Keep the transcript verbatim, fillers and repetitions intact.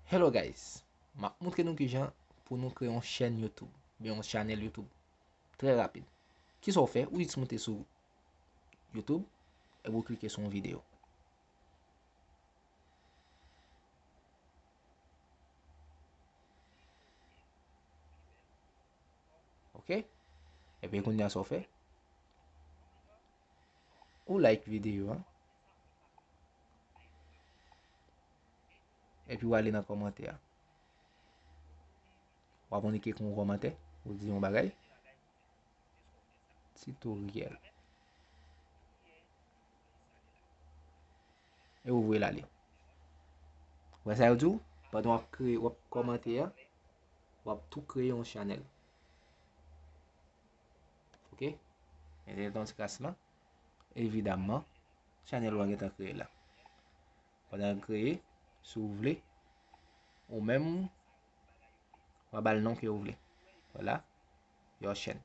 Hello guys, m ap montre nou kijan pou nou kreye yon chèn YouTube, oubyen yon chanèl YouTube. Trè rapid. Kisa w fè? Ou jis moute sou YouTube, epi ou klike sou yon videyo. Ok? Epi kounye a sa w fè? Ou like videyo a. Epi w ale nan kòmantè a. W ap annik ekri yon kòmantè, ou di yon bagay. Titoryèl. E ou voye l ale. Ou wè sa yo di w? Pandan w ap kreye, w ap kòmante a, w ap tou kreye yon chanèl. Ok? Entènèt an ti kras la. Evidamman, chanèl ou a gentan kreye la. Pandan l kreye, si w vle, ou menm, w a ba l non ke w vle. Vwala, your chèn.